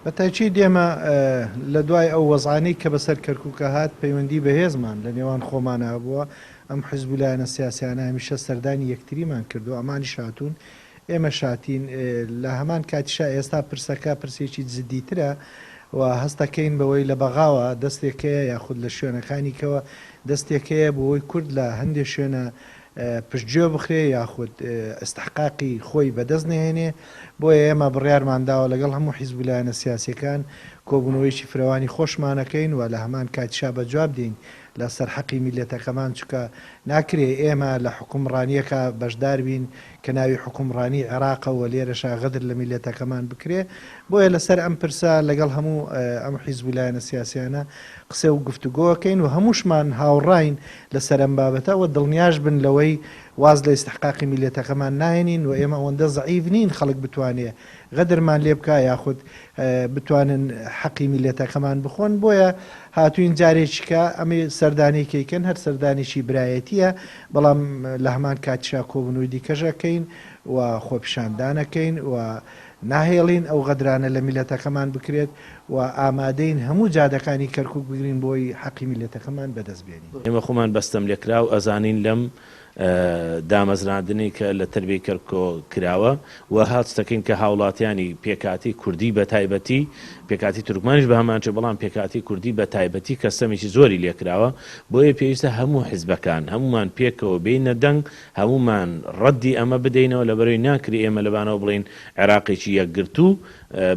بە تەئکید ئێمە لە دوای ئەو وەزعانەی کە بەسەر کەرکوکا هات پەیوەندی بەهێزمان لە نێوان خۆمانا هەبووە، ئەم حزب و لایەنە سیاسیانە هەمیشە سەردانی یەکتریمان کردووە، ئەمانیش هاتوون ئێمەش هاتین، لە هەمان کاتیشا ئێستا پرسەکە پرسێکی جدیترە و هەستەکەین بەوەی لە بەغاوە دەستێک هەیە یاخود لە شوێنەکانی کەوە دەستێک هەیە بۆوەی کورد لە هەندێ شوێنە پشتگوێ بخرێ یاخود ئیستحقاقی خۆی بەدەست نەهێنێ، بۆیە ئێمە بڕیارمان داوە لەگەڵ هەموو حیزب و لایەنە سیاسیەکان کۆبوونەوەیەکی فرەوانی خۆشمان ئەکەین و لە هەمان کاتیشا بە جواب دێین لە سەر حەقی میللەتەکەمان چونکە ناکرێ ئێمە لە حوکمڕانیەکا بەشدار بین کە ناوی حوکمڕانی عێراقە و لێرەشا غەدر لە میللەتەکەمان بکرێ بۆیە لە سەر ئەم پرسە لەگەڵ هەموو ئەم حیزب و لایەنە سیاسیانە قسە و گفتوگۆ ئەکەین و هەمووشمان هاوڕاین لە سەر ئەم بابەتە و دڵنیاش بن لەوەی واز لە ئیستحقاقی میللەتەکەمان ناهێنین و ئێمە ئەوەندە زەعیف نین خەڵک بتوانێ غەدرمان لێ بکا یاخود بتوانن حەقی میللەتەکەمان بخۆن بۆیە هاتوین جارێکیکە ئەمەی سەردانەی کەیکەن هەر سەردانێکی برایەتیە بەڵام لە هەمان کاتیشا کۆبونەوەی دیکەش ئەکەین و خۆپیشاندان ئەکەین و ناهێڵین ئەو غەدرانە لە میللەتەکەمان بکرێت و ئامادەین هەموو جادەکانی کەرکوک بگرین بۆی حەقی میللەتەکەمان بەدەست بێنین. ئێمە خۆمان بە ستەملێکراو ئەزانین لەم دامەزراندنەی کە لە تەربیەی کەرکوک کراوە و هەست دەکەین کە هاوڵاتیانی پێکهاتەی کوردی بە تایبەتی، پێکهاتەی تورکمانیش بە هەمان شێوە، بەڵام پێکهاتەی کوردی بە تایبەتی کە ستەمێکی زۆری لێکراوە، بۆیە پێویستە هەموو حزبەکان، هەموومان پێکەوە بێینە دەنگ، هەموومان ڕەدی ئەمە بدەینەوە، لەبەرئەوەی ناکرێ ئێمە لەبانەوە بڵێین عێراقێکی یەکگرتوو،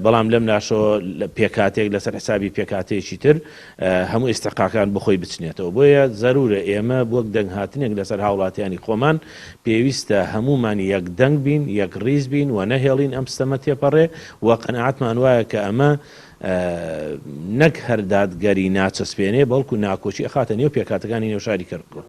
بەڵام لەم لاشەوە پێکهاتەیەک لەسەر حسابی پێکهاتەیەکی تر هەموو ئیستحقاقەکان بۆ خۆی بچنێتەوە. بۆیە زەرورە ئێمە وەک دەنگهاتنێک لەسەر هاوڵاتیانی خۆمان پێویستە هەموومان یەک دەنگ بین، یەک ڕیز بین و نەهێڵین ئەم ستەمە تێپەڕێ و قەناعەتمان وایە کە ئەمە نەک هەر دادگەری ناچەسپێنێ بەڵکو ناکۆکی ئەخاتە نێو پێکهاتەکانی نێو شاری کەرکوک.